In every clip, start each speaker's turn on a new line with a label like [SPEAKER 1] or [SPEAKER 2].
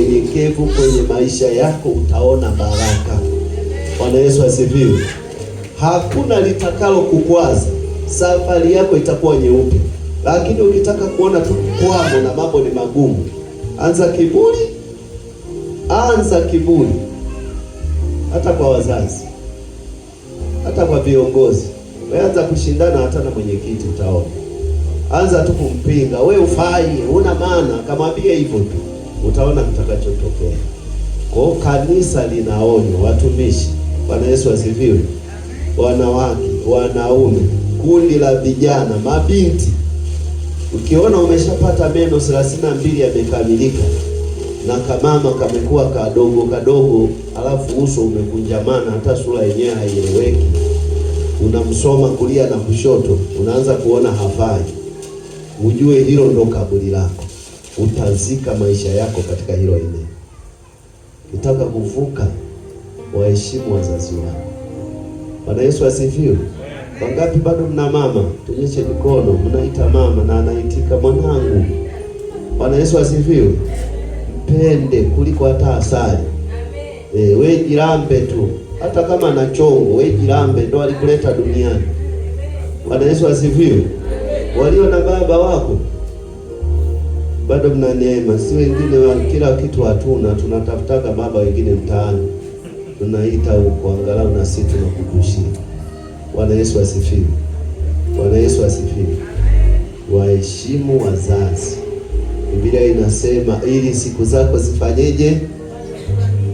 [SPEAKER 1] unyenyekevu kwenye maisha yako, utaona baraka. Bwana Yesu asifiwe. Hakuna litakalo kukwaza, safari yako itakuwa nyeupe. Lakini ukitaka kuona tu kwamo na mambo ni magumu, anza kiburi, anza kiburi, hata kwa wazazi, hata kwa viongozi. Wewe anza kushindana hata na mwenyekiti, utaona. Anza tu kumpinga, we ufai, huna maana, kamwambie hivyo tu, utaona mtakachotokea. Kwa kanisa linaonywa, watumishi. Bwana Yesu asifiwe. Wanawake, wanaume, kundi la vijana, mabinti. Ukiona umeshapata meno 32 yamekamilika na kamama kamekuwa kadogo kadogo, alafu uso umekunjamana, hata sura yenyewe haieleweki, unamsoma kulia na kushoto, unaanza kuona hafai, ujue hilo ndo kaburi lako. Utazika maisha yako katika hilo eneo. Ukitaka kuvuka, waheshimu wazazi wako. Bwana Yesu asifiwe. Wangapi bado mna mama? Tunyeshe mikono, mnaita mama na anaitika mwanangu. Bwana Yesu asifiwe. Mpende kuliko hata asali. We jirambe tu, hata kama na chongo, we jirambe, ndo alikuleta duniani. Bwana Yesu asifiwe. Walio na baba wako bado mna neema, si wengine wa kila kitu hatuna, tunatafutaga baba wengine mtaani, tunaita huko, angalau na sisi tunakukushia. Bwana Yesu asifiwe. Bwana Yesu asifiwe. Waheshimu wazazi. Biblia inasema ili siku zako zifanyeje?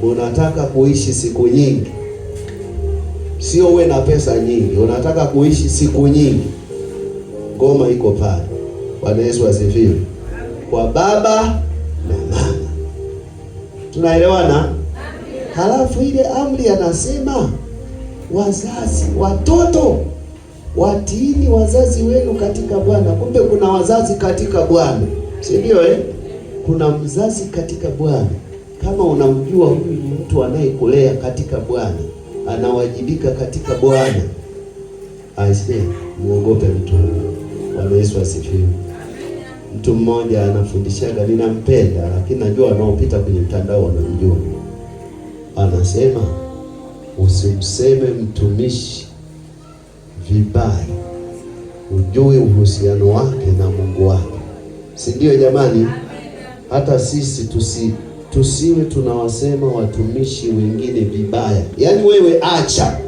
[SPEAKER 1] Unataka kuishi siku nyingi, sio uwe na pesa nyingi, unataka kuishi siku nyingi. Ngoma iko pale. Bwana Yesu asifiwe. Kwa baba na mama, tunaelewana? Halafu ile amri anasema wazazi, watoto watiini wazazi wenu katika Bwana. Kumbe kuna wazazi katika Bwana, si ndio eh? Kuna mzazi katika Bwana. Kama unamjua huyu ni mtu anayekulea katika Bwana, anawajibika katika Bwana, aisee, muogope mtu huyu. Bwana Yesu asifiwe. Mtu mmoja anafundishaga, ninampenda, lakini najua wanaopita kwenye mtandao wanamjua. Anasema usimseme mtumishi vibaya, ujue uhusiano wake na Mungu wake, si ndio jamani? Hata sisi tusiwe tunawasema watumishi wengine vibaya. Yaani wewe acha,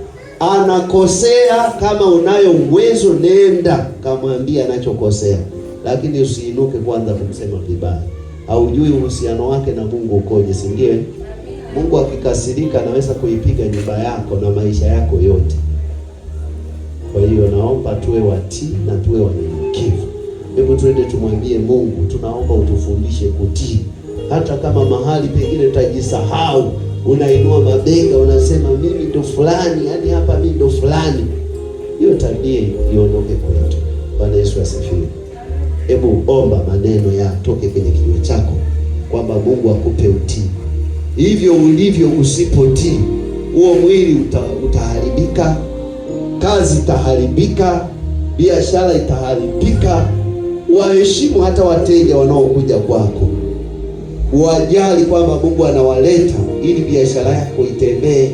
[SPEAKER 1] anakosea, kama unayo uwezo nenda kamwambia anachokosea, lakini usiinuke kwanza kumsema vibaya. Haujui uhusiano wake na Mungu ukoje, si ndio? Mungu akikasirika anaweza kuipiga nyumba yako na maisha yako yote. Kwa hiyo naomba tuwe watii na tuwe wanyenyekevu. Hebu tuende tumwambie Mungu, tunaomba utufundishe kutii, hata kama mahali pengine tutajisahau. Unainua mabega unasema mimi ndo fulani, yaani hapa mimi ndo fulani. Hiyo tabia iondoke kwetu. Bwana Yesu asifiwe. Hebu omba maneno yatoke kwenye kinywa chako kwamba Mungu akupe utii. Hivyo ulivyo, usipotii huo mwili utaharibika, kazi itaharibika, biashara itaharibika. Waheshimu hata wateja wanaokuja kwako, wajali kwamba Mungu anawaleta ili biashara yako itembee.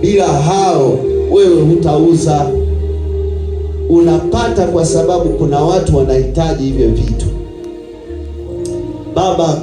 [SPEAKER 1] Bila hao wewe hutauza. Unapata kwa sababu kuna watu wanahitaji hivyo vitu. Baba